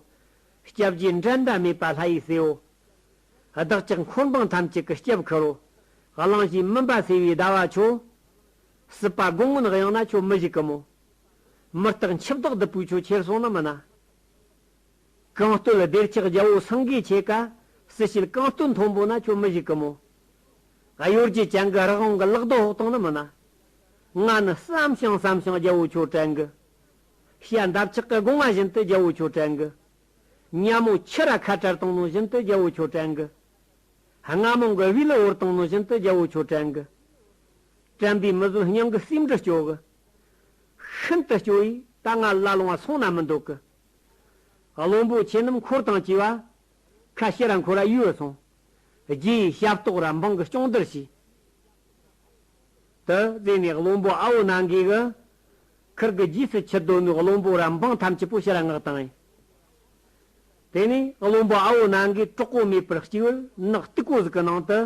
སྐྱབས་རྗེས་འགྲན་ཟླ་མེད་པ་ལྷ་ཡི་སྲས་བོ། བདག་ཅག་འཁོར་འབངས་ཐམས་ཅད་ཀྱི་སྐྱབས་ཁུར་རོ། གླེང་གཞི་མུན་པ་སེལ་བའི་ཟླ་བ་མཆོག། སྲིད་པ་སྒོ་ངོམས་དབྱིངས་ན་ཁྱོད་མི་བཞུགས་གི་མོ། མི་རྟག་འཆི་བདག་བདུད་པོས་ཁྱོད་ཁྱེར་སོང་ན་མིན་ན། གང་བསྟོད་བདེ་ཆགས་རྒྱལ་བོ་སེང་གེ་ཁྱེད་ཀ། སྲིད་ཞིའི་གང་སྟོན་མཐོན་པོ་ན་ཁྱོད་མི་ཞིག་གི་མོ། གཡོ་སྒྱུ་ཅན་གི་རི་བོང་གི་ལག་རྡོ་ཕོག་བཏང་ནི་མིན་ན། ང་ནི་བསམ་ཞིང་བསམ་ཞིང་རྒྱལ་བོ་ཁྱོད་དྲན་གི། བྱ་འདབ་ཆགས་ཀྱི་སྒོ་ང་བཞིན་དུ་རྒྱལ་བོ་ཁྱོད་དྲན་གི། ཉ་མོ་ཁྱི་ར་ཁ་བྲལ་བཏང་ནོ་བཞིན་དུ་རྒྱལ་བོ་ཁྱོད་དྲན་གི། རྔ་མོང་གི་བེའུ་ལི་བོར་བཏང་ནོ་བཞིན་དུ་རྒྱལ་བོ་ཁྱོད་དྲན་གི། དྲན་པའི་མི་བཟོད་སྙིང་གི་སེམས་འདྲི་སྐྱོ་གི། ཤིན་ཏུ་སྐྱོ་ཡིས་ད་ང་ལ་ལོང་བ་སོང་ན་མི་འདོད་གི། བློན་པོ་ཁྱེད་རྣམས་འཁོར་དང་བཅས་པ། ཁ་ཕྱིར་ར་འཁོར་ར་ཡུལ་སོང་། རྗེ་ཡི་ཞབས་ཏོག་ར་འབངས་ཀྱི་སྐྱོང་བརྡར་བྱས། དེ་ཟེར་ནས་བློན་པོ་ཨ་བོ་ནང་གིས་གི། ཁིར་གི་རྗེས་སུ་ཁྱི་དོ་ནུ་བློན་པོ་ར་འབངས་ཐམས་ཅད་པོ་ཕྱིར་ར་མངགས་བཏང་ཡིན། དེ་ནས་བློན་པོ་ཨ་བོ་ནང་གིས་གྲོགས་པོ་མེད་པར་སྐྱེས་བུ་ནག་སྟུག་པོ་ཟིག་གི་ནང་དུ།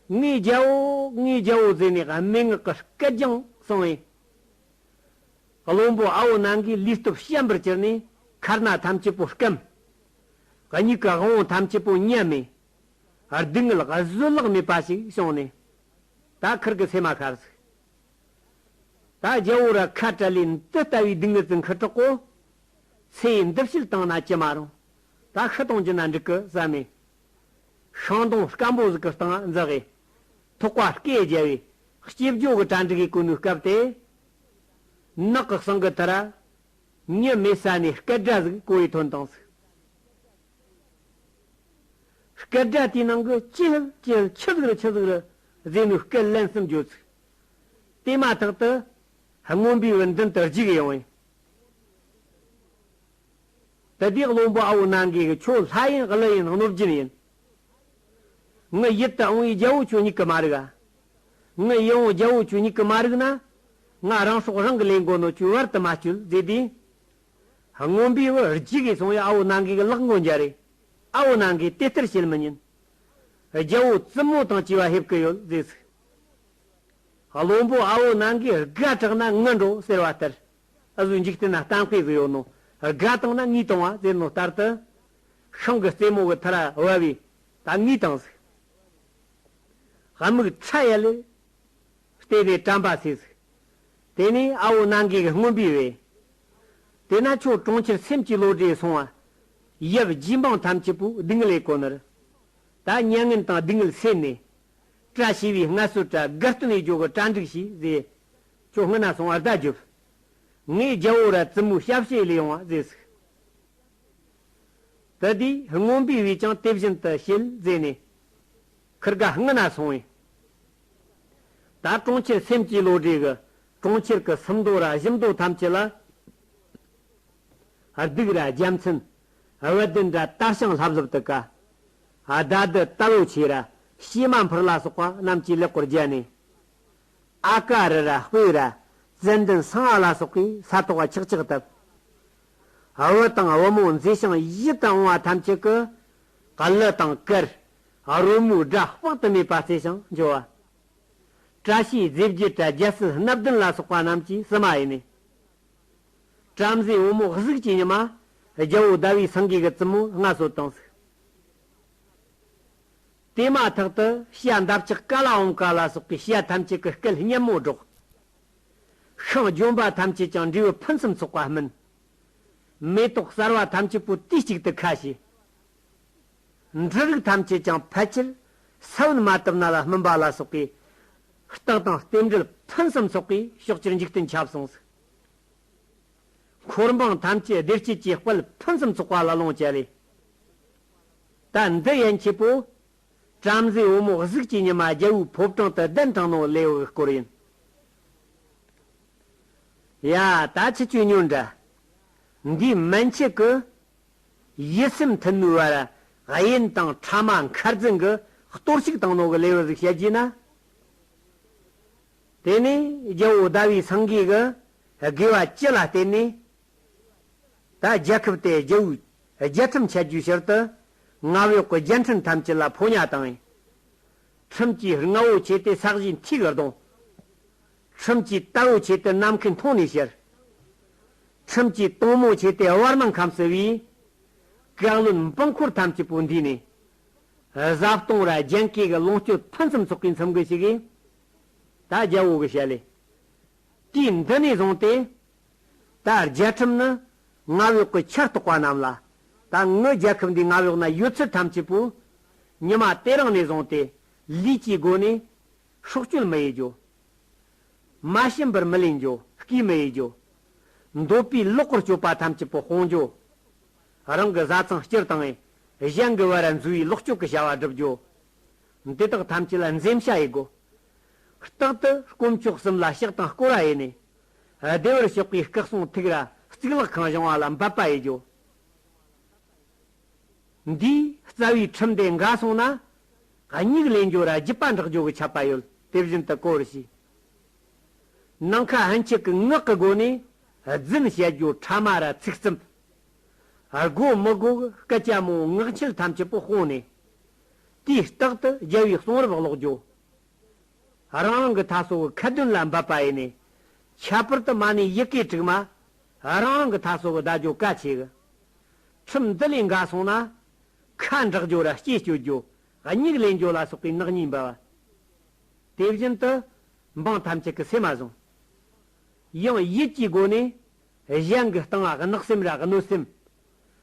ངའི་རྒྱལ་བོ། ངའི་རྒྱལ་བོ་ཟེར་ནས་སྨྲེ་སྔགས་ཀྱི་སྐད་རྒྱང་སོང་བས། བློན་པོ་ཨ་བོ་ནང་གིས་ལུས་སྟོབས་ཞན་པར་གྱུར་ནས་མཁར་སྣ་ཐམས་ཅད་པོ་སྐམ། གཉིད་ཀྱི་དབང་བོ་ཐམས་ཅད་པོ་ཉམས་མེད། སྡུག་བསྔལ་བཟོད་གླགས་མེད་པ་ཞིག་བྱུང་ནས། ད་ཁིར་གི་སེམས་མ་ཁར་ཟིག་ད་རྒྱལ་བོ་ར་ཁ་བྲལ་ལས་འདི་ལྟ་བུའི་སྡུག་བསྔལ་ཙི་འཁུར་དྲག་གོ། ཚེ་ཡི་འདི་ཕྱིར་བཏང་ན་ཅི་མ་རུང་། ད་ཤི་དང་རྒྱུ་ན་འགྲིག་གི་བསམ་མེད། ཤིང་སྡོང་སྐམ་པོ་ཟིག་གི་སྟེང་འཛེགས་གི། ཐོག་པ་སྐེ་རྒྱབ་བས་སྐྱིབས་ཇོ་གི་གྲ་འགྲིག་གི་གོ་ནུས་སྐབས་དེ། ནགས་ཀྱི་གསང་གི་ཐ་ར། མྱི་མེད་ས་ནས་སྐད་སྒྲ་ཟིག་གོ་ཡི་ཐོན་བཏང་ཟིག་སྐད་སྒྲ་དེའི་ནང་གི་ཅི་ཧེབ་ཅི་ཧེབ་ཆི་ཟིག་རེད་ཆི་ཟིག་རེད་ཟེར་ནས་སྐད་ལན་གསུམ་བརྗོད་ཚིག་དེ་མ་ཐག་ཏུ་རྔོན་པའི་བུ་མདུན་དུ་རྒྱུགས་ཡོང་བས། དེ་དུས་བློན་པོ་ཨ་བོ་ནང་གིས་ཁྱོད་ལྷ་ཡིན་ཀླུ་ཡིན་གནོད་སྦྱིན་ཡིན། ངའི་ཡུལ་དུ་འོང་བའི་རྒྱལ་བོ་ཁྱོད་མྱིག་གིས་མ་རིག་ག་ངའི་ཡིད་འོང་རྒྱལ་བོ་ཁྱོད་མྱིག་གིས་མ་རིག་ན། ང་རང་སྲོག་རང་གིས་ལེན་དགོས་ནོ་ཁྱོད་བར་དུ་མ་གཅོད་ཟེར་དུས། རྔོན་པའི་བུ་རྒྱུགས་གི་སོང་བས་ཨ་བོ་ནང་གི་ལག་མགོ་འཇར་རེ། ཨ་བོ་ནང་གིས་དེ་ལྟར་བྱེད་མི་ཉན། རྒྱལ་བོ་བཙུན་མོ་དང་བཅས་པ་ཕེབས་ཀྱི་ཡོད་ཟེར་ཟིག་བློན་པོ་ཨ་བོ་ནང་གིས་དགའ་དྲགས་ན་ངུ་འགྲོ་ཟེར་བ་ལྟར། ཨ་ཟུ་འཇིག་རྟེན་ན་གཏམ་དཔེ་ཟིག་ཡོད་ནོ། དགའ་བཏང་ན་ངུས་བཏང་བ་ཟེར་ནོ་ལྟར་དུ། ཤིང་གི་རྩེ་མོ་གི་ཐ་ར་བབས་བས་ད་ངུས་བཏང་ཟིག་དམིགས་ཁྲ་ཡལ་ལེ། བལྟས་ནས་དྲན་པ་སོས་ཟིག་དེ་ནས་ཨ་བོ་ནང་གིས་རྔོན་པའི་བུ། དེ་ན་ཁྱོད་གྲོང་ཁྱེར་སེམས་ཀྱི་བློ་གྲོས་སོང་བ། ཡབ་རྗེ་འབངས་ཐམས་ཅད་པོ་སྡུག་བསྔལ་ལས་གོ་ནི་རེད། ད་མྱ་ངན་དང་སྡུག་བསྔལ་སེལ་ནས། བཀྲ་ཤིས་པའི་སྔ་གསོལ་ར་དགའ་སྟོན་ཡེ་རྒྱུ་གི་གྲ་འགྲིག་བྱོས་ཟེར། ཁྱོད་སྔ་ན་སོང་བ་བརྡ་རྒྱོབ། ངས་རྒྱལ་བོ་ར་བཙུན་མོའི་ཞབས་ཕྱི་ལས་ཡོང་བ་ཟེར་ཟིག་དེ་དུས་རྔོན་པའི་བུས་ཀྱང་དེ་བཞིན་དུ་བྱེད་ཟེར་ནས། ཁིར་ག་སྔ་ན་སོང་བས། ད་གྲོང་ཁྱེར་སེམས་ཀྱི་བློ་གྲོས་ཀྱི་གྲོང་ཁྱེར་གྱི་སུམ་མདོ་ར་བཞི་མདོ་ཐམས་ཅད་ལ། གདུགས་ར་རྒྱལ་མཚན། བ་དན་ར་དར་ཞིང་ལྷབ་ལྷུབ་ཏུ་དགའ། ཨ་ད་དི་ཏ་ལོ་ཆེ་ར་བྱེ་མ་འཕུར་ལ་སོགས་པ་རྣམས་ཀྱིས་ལེགས་པར་རྒྱན་ནས། ཨ་ཀ་རི་ར་དཔེ་ར་ཙན་དན་སང་ཨ་ལ་སོགས་ཀྱིས་ས་ཐོག་ཆག་ཆག་བཏབ། བུ་དང་བུ་མོ་མཛེས་ཤིང་ཡིད་དུ་འོང་བ་ཐམས་ཅད་ཀྱིས་གླུ་དང་གར། རོལ་མོའི་སྒྲ་དཔག་ཏུ་མེད་པ་རྩེ་ཞིང་འཇོ་བ། བཀྲ་ཤིས་རྫས་བརྒྱད་དྲ་རྒྱལ་སྲིད་སྣ་བདུན་ལ་སོགས་པ་རྣམས་ཀྱིས་བསུ་མ་ཡིན་ནས། བྲམ་ཟེའི་བུ་མོ་གཟུགས་ཀྱི་ཉི་མ། རྒྱལ་བོ་ཟླ་བའི་སེང་གེ་གི་བཙུན་མོ་མངའ་གསོལ་བཏང་ཟིག་དེ་མ་ཐག་ཏུ་བྱ་འདབ་ཆགས་ཀ་ལ་འོང་ཀ་ལ་སོགས་པའི་བྱ་ཐམས་ཅད་ཀྱི་སྐད་སྙན་མོ་སྒྲོག་ཤིང་ལྗོན་པ་ཐམས་ཅད་ཀྱང་འབྲས་བུ་ཕུན་སུམ་ཚོགས་པ་སྨིན། མེ་ཏོག་གསར་བ་ཐམས་ཅད་པོ་དུས་གཅིག་ཏུ་ཁ་ཕྱེ། འབྲུ་རིགས་ཐམས་ཅད་ཀྱང་ཕལ་ཆེར་ས་བོན་མ་བཏབ་ན་ལ་སྨིན་པ་ལ་སོགས་པའི་རྟགས་དང་རྟེན་འབྲེལ་ཕུན་སུམ་ཚོགས་པས་ཕྱོགས་བཅུར་འཇིག་རྟེན་ཁྱབ་སོང་ཟིག་འཁོར་འབངས་ཐམས་ཅད་བདེ་སྐྱིད་ཀྱི་དཔལ་ཕུན་སུམ་ཚོགས་པ་ལ་ལོངས་སྤྱད་ལས། ད་འདི་ཡན་ཆད་པོ། བྲམ་ཟེའི་བུ་མོ་གཟུགས་ཀྱི་ཉི་མ་རྒྱལ་བོའི་ཕོ་བྲང་དུ་གདན་དྲངས་ནོ་ལེའུ་གི་སྐོར་ཡིན། ཡ། ད་ཁྱེད་ཆོས་ཉོན་དྲ། འདིའི་མན་ཆད་ཀྱི། ཡིད་སེམས་མཐུན་ནུས་བར་དབྱེན་དང་ཕྲ་མ་མཁར་རྫུན་གྱི་གཏོར་བཤིག་བཏང་ནོ་གི་ལེའུ་ཟིག་བཤད་རྒྱུ་ན། དེ་ནས་རྒྱལ་བོ་ཟླ་བའི་སེང་གེ་གི་དགེ་བ་བཅུ་ལ་བརྟེན་ནས། ད་རྒྱལ་ཁབ་དེ་རྒྱལ་བོའི་རྒྱལ་ཁྲིམས་འཆད་རྒྱུའི་ཕྱིར་དུ། མངའ་འོག་གི་རྒྱལ་ཕྲན་ཐམས་ཅད་ལ་ཕོ་ཉ་བཏང་ངས། ཁྲིམས་ཀྱི་རྔ་བོ་ཆེ་སྟེ་ས་གཞིའི་མཐིལ་གྱིས་བརྡུངས། ཁྲིམས་ཀྱི་རྟ་བོ་ཆེ་སྟེ་ནམ་མཁའི་མཐོངས་ནས་གཤེར། ཁྲིམས་ཀྱི་དོང་མོ་ཆེ་སྟེ་བར་སྣང་ཁམས་བསིལ་བས། བཀའ་བློན་འབངས་འཁོར་ཐམས་ཅད་པོ་འདུས་ནས། བཟའ་བཏུང་ར་རྒྱན་གོས་ཀྱི་ལོངས་སྤྱོད་ཕུན་སུམ་ཚོགས་པའི་མཚམས་ཀྱི་ཞིག་གིས། ད་རྒྱལ་བོ་གི་ཞལ་ལས། དུས་འདི་ནས་བཟུང་སྟེ། ད་རྒྱལ་ཁྲིམས་ནི་མངའ་འོག་གི་ཆར་གཏོགས་པ་རྣམས་ལ། ད་ངའི་རྒྱལ་ཁབ་འདིའི་མངའ་འོག་ན་ཡོད་ཚད་ཐམས་ཅད་པོ། ཉི་མ་དེ་རིང་ནས་བཟུང་སྟེ་ལུས་ཀྱི་སྒོ་ནས་སྲོག་གཅོད་མི་ཡེད་རྒྱུ། མ་བྱིན་པར་མི་ལེན་རྒྱུ། བརྐུས་མི་ཡེད་རྒྱུ། འདོད་པའི་ལོག་གི་སྤྱོད་པ་ཐམས་ཅད་པོ་སྤོང་རྒྱུ། རང་གི་བཟའ་ཚང་སྤྱིར་བཏང་བས་གཞན་གྱི་བར་འཛུལ་བའི་ལོག་སྤྱོད་ཀྱི་བྱ་བ་བསྒྲུབ་རྒྱུ། འདི་དག་ཐམས་ཅད་ལ་འཛེམ་བྱ་ཡེད་དགོ། རྟག་ཏུ་དཀོན་མཆོག་གསུམ་ལ་ཕྱག་དང་བསྐོར་བ་ཡེད་ནས། བདེ་བར་གཤེགས་པའི་སྐུ་གསུང་ཐུགས་ར་གཙུག་ལག་ཁང་བཞེངས་པ་ལ་འབད་པ་ཡེད་རྒྱུ། འདིས་རྩ་བའི་ཁྲིམས་དེ་འགལ་སོང་ན། མྱིག་ལེན་རྒྱུ་ར་རྒྱུད་པ་འབྲེག་རྒྱུ་གི་ཆད་པ་ཡོད། དེ་བཞིན་དུ་གོ་རུ་ཤིས། ནམ་མཁའ་ཕན་ཆད་ཀྱི་ངག་གི་སྒོ་ནས་རྫུན་བཤད་རྒྱུ། ཕྲ་མ་ར་ཚིག་རྩུབ། དགོས་མི་དགོས་ཀྱི་སྐད་ཆ་མང་པོ་ངག་འཁྱལ་ཐམས་ཅད་པོ་སྤོང་ནས། དུས་རྟག་ཏུ་རྒྱལ་བའི་གསུང་རབ་ཀློག་རྒྱུ། རང་རང་གི་ཐ་སོ་གི་ཁ་འདོན་ལ་འབད་པ་ཡེད་ནས། ཁྱད་པར་དུ་མ་ཎི་ཡི་གེ་དྲུག་མ་རང་རང་གི་ཐ་སོ་གི་བཟླ་རྒྱུ་གལ་ཆེ་གི། ཁྲིམས་འདི་ལས་འགལ་སོང་ན། ཁ་འབྲེག་རྒྱུ་ར་ལྕེ་གཅོད་རྒྱུ། མྱིག་ལེན་རྒྱུ་ལ་སོགས་པའི་ནག་ཉེས་འབབ་པ། དེ་བཞིན་དུ་འབངས་ཐམས་ཅད་ཀྱི་སེམས་མ་བཟུང་། ཡང་ཡིད་ཀྱི་སྒོ་ནས་གཞན་གྱི་སྟེང་ང་བརྣག་སེམས་ར་གནོད་སེམས།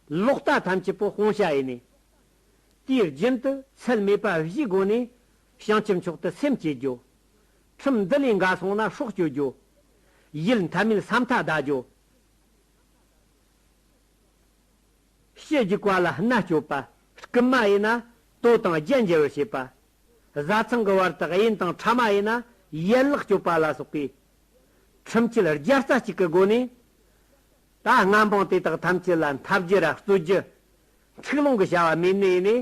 ལོག་ལྟ་ཐམས་ཅད་པོ་སྤོང་བྱ་ཡེད་ནས། དུས་རྒྱུན་དུ་ཚད་མེད་པ་བཞིའི་སྒོ་ནས་བྱང་ཆུབ་མཆོག་ཏུ་སེམས་བསྐྱེད་རྒྱུ། ཁྲིམས་འདི་ལས་འགལ་སོང་ན་སྲོག་གཅོད་རྒྱུ། ཡུལ་མཐའ་མེད་ས་མཐའ་བདའ་རྒྱུ། ཕྱི་རྒྱུག་པ་ལ་མནའ་སྐྱོབ་པ། རྐུན་མ་ཡིན་ན་དོ་དང་རྒྱན་འཇལ་བར་བྱེད་པ། བཟའ་ཚང་གི་བར་དུ་གཡེན་དང་ཕྲ་མ་ཡིན་ན་ཡན་ལག་གཅོད་པ་ལ་སོགས་པའི་ཁྲིམས་ཆད་བརྒྱ་རྩ་གཅིག་གི་སྒོ་ནས། ད་སྔ་འབངས་དེ་དག་ཐམས་ཅད་ལ་འཐབ་རྒྱུ་ར་རྩོད་རྒྱུ། འཁྲུག་ལོང་གི་བྱ་བ་མེད་ནི་ཡིན་ནི།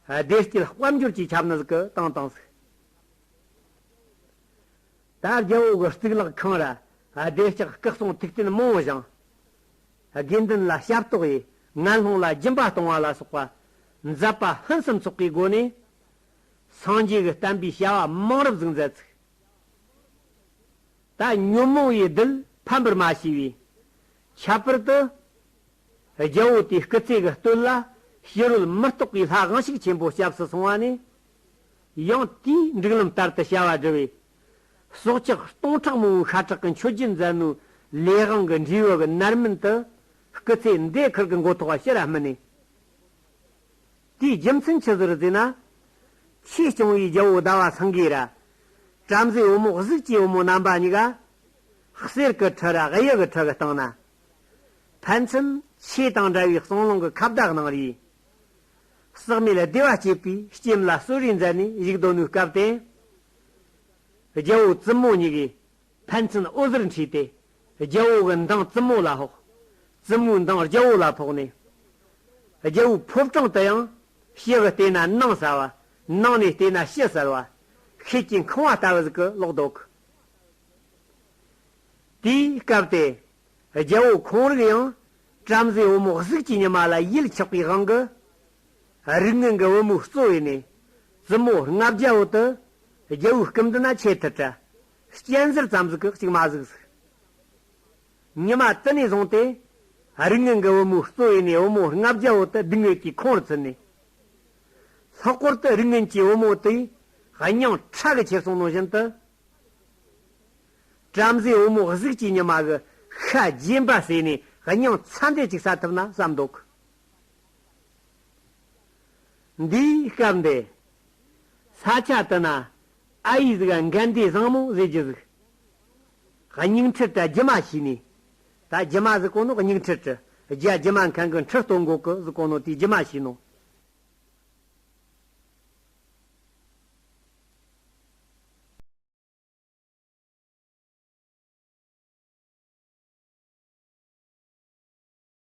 བདེ་སྐྱིད་དཔལ་འབྱོར་གྱི་ཁྱབ་ནི་ཟིག་གི་བཏང་བཏང་ཟིག། ད་རྒྱལ་པོ་གི་གཙུག་ལག་ཁང་ར་བདེ་ལྕག་སྐུ་གསུང་ཐུགས་རྟེན་མང་བོ་བཞེངས། དགེ་འདུན་ལ་ཞབས་ཏོག་ཡེད། ངན་སློང་ལ་སྦྱིན་པ་གཏོང་བ་ལ་སོགས་པ་མཛད་པ་ཕུན་སུམ་ཚོགས་པའི་སྒོ་ནས། སངས་རྒྱས་ཀྱི་བསྟན་པའི་བྱ་བ་མང་རབ་ཟིག་མཛད་ཚུགས། ད་ཉོན་མོངས་པའི་རྡུལ་ཕམ་པར་མ་བྱས་པས། ཁྱད་པར་དུ་རྒྱལ་པོ་དེའི་སྐུ་ཚེ་གི་སྟོད་ལ་ཕྱི་རོལ་མི་རྟོག་པའི་ལྷ་དབང་ཕྱུག་ཆེན་པོ་སྐྱབས་སུ་སོང་བ་ནས། ཡང་དེའི་སྒྲིག་ལམ་ལྟར་དུ་བྱ་བ་བསྒྲུབས་པས། སྲོག་ཆགས་སྟོང་ཕྲག་མང་པོའི་ཤ་ཁྲག་གི་མཆོད་སྦྱིན་མཛད་ནོའི་ལས་དབང་གི་འབྲས་བུ་གི་རྣམ་སྨིན་དུ། སྐུ་ཚེ་འདི་ཁུར་གི་མགོ་ཐོག་ཕྱི་ར་སྨིན་ནས། དེའི་རྒྱུ་མཚན་ཆི་ཟིག་རེད་ཟེར་ན། ཆོས་སྐྱོང་བའི་རྒྱལ་པོ་ཟླ་བ་སེང་གེ་ར། བྲམ་ཟེ་བུ་མོ་གཟུགས་ཀྱི་བུ་མོ་རྣམ་པ་གཉིས་ཀ། གསེར་གྱི་ཁྲི་ར་གཡུ་གི་ཁྲི་གི་སྟེང་ན། ཕན་ཚུན་ཆོས་དང་འདྲ་བའི་གསུང་གླེང་གི་ཁ་བརྡ་གནང་རེས། ཟག་མེད་བདེ་བ་སྐྱེད་པའི་སྐྱེམས་ལ་གསོལ་རས་མཛད་ནས་བཞུགས་སྡོད་ནོའི་སྐབས་དེ། རྒྱལ་པོ་བཙུན་མོ་གཉིས་ཀས་ཕན་ཚུན་འོད་ཟེར་འཕྲོས་ཏེ། རྒྱལ་པོ་གི་མདངས་བཙུན་མོ་ལ་ཕོག། བཙུན་མོའི་མདངས་རྒྱལ་པོ་ལ་ཕོག་ནས། རྒྱལ་པོའི་ཕོ་བྲང་དུ་ཡང་ཕྱི་གི་བལྟས་ན་ནང་གསལ་བ། ནང་ནས་བལྟས་ན་ཕྱི་གསལ་བ། ཤེལ་གྱི་ཁང་བ་ལྟ་བུ་ཟིག་གི་ལོག་འདུག། དེའི་སྐབས་དེ། རྒྱལ་པོ་ཁོང་རིག་ཡང་བྲམ་ཟེ་བུ་མོ་གཟུགས་ཀྱི་ཉི་མ་ལ་ཡིད་ཆགས་པའི་དབང་གིས། རིགས་ངན་གྱི་བུ་མོའི་གཙོ་བོ་ཡིན་ནས། བཙུན་མོ་ལྔ་བརྒྱ་བོ་དེ་རྒྱལ་པོའི་སྐུ་མདུན་ན་ཆེད་དུ་བཀྲ། སྤྱན་གཟེར་ཙམ་ཟིག་གིས་གཅིག་མ་གཟིགས་ཟིག། ཉི་མ་དེ་ནས་བཟུང་སྟེ། རིགས་ངན་གྱི་བུ་མོའི་གཙོ་བོ་ཡིན་ནས་བུ་མོ་ལྔ་བརྒྱ་བོ་དེ་སྡུག་བསྔལ་གྱི་ཁོང་དུ་ཚུད་ནས། ལྷག་པར་དུ་རིགས་ངན་གྱི་བུ་མོ་དེའི་སྙིང་ཁྲག་གིས་ཁྱེར་སོང་ནོ་བཞིན་དུ། བྲམ་ཟེ་བུ་མོ་གཟུགས་ཀྱི་ཉི་མ་གི་ཤ་རྗེན་པ་ཟོས་ནས་སྙིང་ཚ་འདི་ཅིག་ཟ་ཐུབ་ན་བསམ་འདུག། འདིའི་སྐབས་འདི། ས་ཆ་དེ་ན་ཨ་ཡེ་ཟིག་ག་འགན་འདི་བཟང་མོ་ཟེར་རྒྱུ་ཟིག། སྙིང་ཁྲིར་དུ་རྒྱུ་མ་ཤེས་ནས། ད་རྒྱུ་མ་ཟེར་གོ་ནོ་སྙིང་ཁྲིར་དུ། རྒྱུ་རྒྱུ་མ་མཁན་གི་ཁྲི་སྟོན་གོ་གི་ཟེར་གོ་ནོ་དེའི་རྒྱུ་མ་ཤེས་ནོ།